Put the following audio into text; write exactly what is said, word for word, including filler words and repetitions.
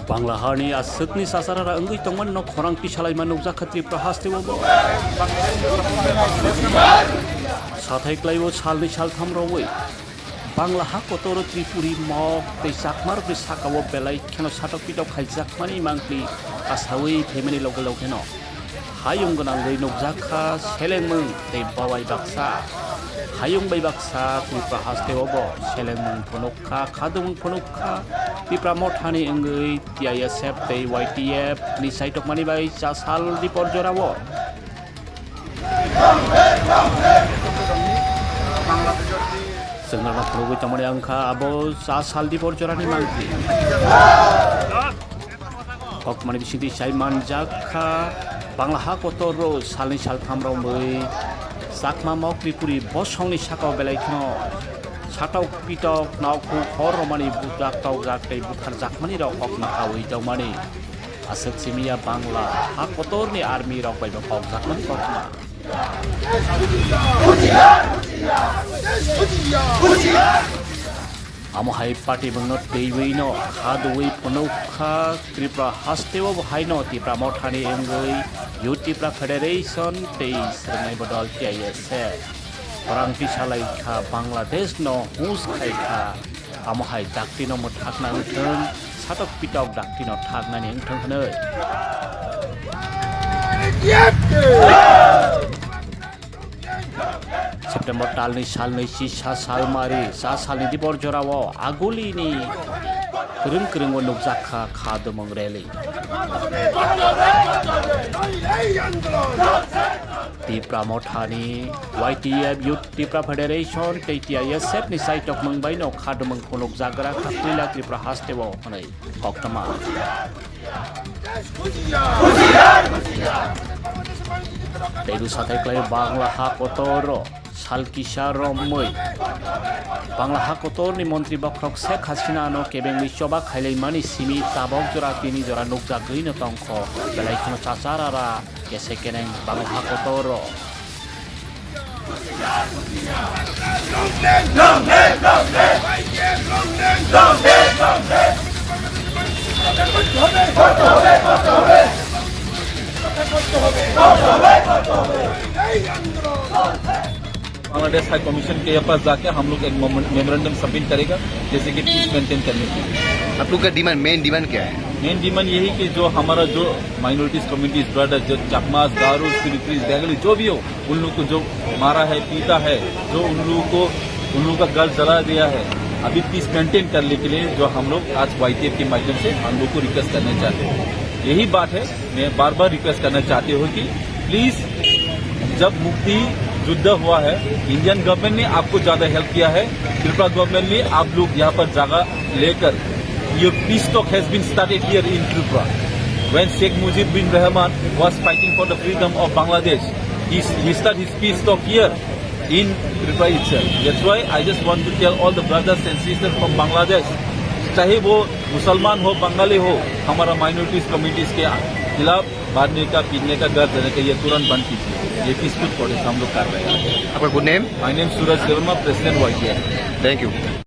Bangla hani aswkni sasarara wngwi tongmani no khorang tisalaima nukjakha Tripura hasteo bo. Sathai klaibo salni saltham rogwi Bangla ha kotoro Tripuri mok tei Chakmarokni sakao belai kheno satok pitok khaijakmani mangpli kasawi phaimani loge logeno hayung gwnangwi nukjakha selengmung tei bowai baksa. Hayung bai baksa Tripura hasteo bo selengmung phunukha, khadumung phunukha. Tipra mothani wngwi T I S F tei Y T F ni saitokmani bai cha sal dipor jorao. Chwng norok phunugwi tongmani wngkha abo cha sal dipor jorani mangpli. Kokmani bisingtwi sai manjak kha, Bangla ha kotor rw salni saltham romwi Chakma mok Tripuri bosongni sakao belai kheno satok pitok naokhuk hor romani bujak tokjak tei butharjakmani rok kokna kawi tongmani. Aswk simiya Bangla ha kotorni army rok bai bo kokjakmani kokma. Amo hai party bwngno twiwi no kha duwi phunuk kha Tripura hasteo bo haino Tipra mothani wngwi Youth Tipra Federation tei swrwngnai bodol T I S F. Khorang tisalai kha Bangladesh no hus khai kha. Amo hai dakti no mwthakna wngthwng, satok pitok dakti no thaknani wngthwng hwnwi. September talni salnwi chisa salmari, cha salni dibor jorao Agulini kwrwng kwrwngo nukjak kha kha dumung rally. Tipra mothani Y T F Youth Tipra Federation tei T I S F ni saitokmung bai no khadumung phunukjagra kha puila Tripura hasteo hwnwi koktwma. Teibo sathai klai Bangla ha kotor sal kisa romwi Bangla ha kotor ni montri bokhorok Sheikh Hasina no kebengwi choba khailaimani simi tabok jora tini jora nukjagwi no tongkho belai kheno chachar ara. Kese keneng Bangla ha kotor rok. Bangladesh high commission के पास जाके हम लोग एक memorandum submit करेगा, जैसे कि peace maintain करने के लिए। आप लोग का डिमांड, मेन डिमांड क्या है? मेन डिमांड यही कि जो हमारा जो माइनॉरिटीज कम्युनिटीज ब्रदर, जो चकमास, गारो, सिलिक्रीज, बेंगली, जो भी हो, उन लोग को जो मारा है, पीटा है, जो उन लोगों को, उन लोगों का घर जला दिया है, अभी पीस मेंटेन करने के लिए जो हम लोग आज वाईटीएफ के माध्यम से हम लोग को रिक्वेस्ट करना चाहते हैं। यही बात है, मैं बार बार रिक्वेस्ट करना चाहती हूँ कि प्लीज, जब मुक्ति युद्ध हुआ है, इंडियन गवर्नमेंट ने आपको ज्यादा हेल्प किया है, त्रिपुरा गवर्नमेंट ने आप लोग यहाँ पर जगह लेकर, your peace talk has been started here in Tripura. When Sheikh Mujib bin Rahman was fighting for the freedom of Bangladesh, he, he started his peace talk here in Tripura itself. That's why I just want to tell all the brothers and sisters from Bangladesh, चाहे वो मुसलमान हो, बंगाली हो, हमारा minorities communities के खिलाफ मारने का, पीटने का, घर जलाने का ये तुरंत बंद कीजिए। ये पीसफुल प्रोटेस्ट हम लोग कर रहे हैं। आपका good name? My name Suraj Debbarma, President Y T F। Thank you।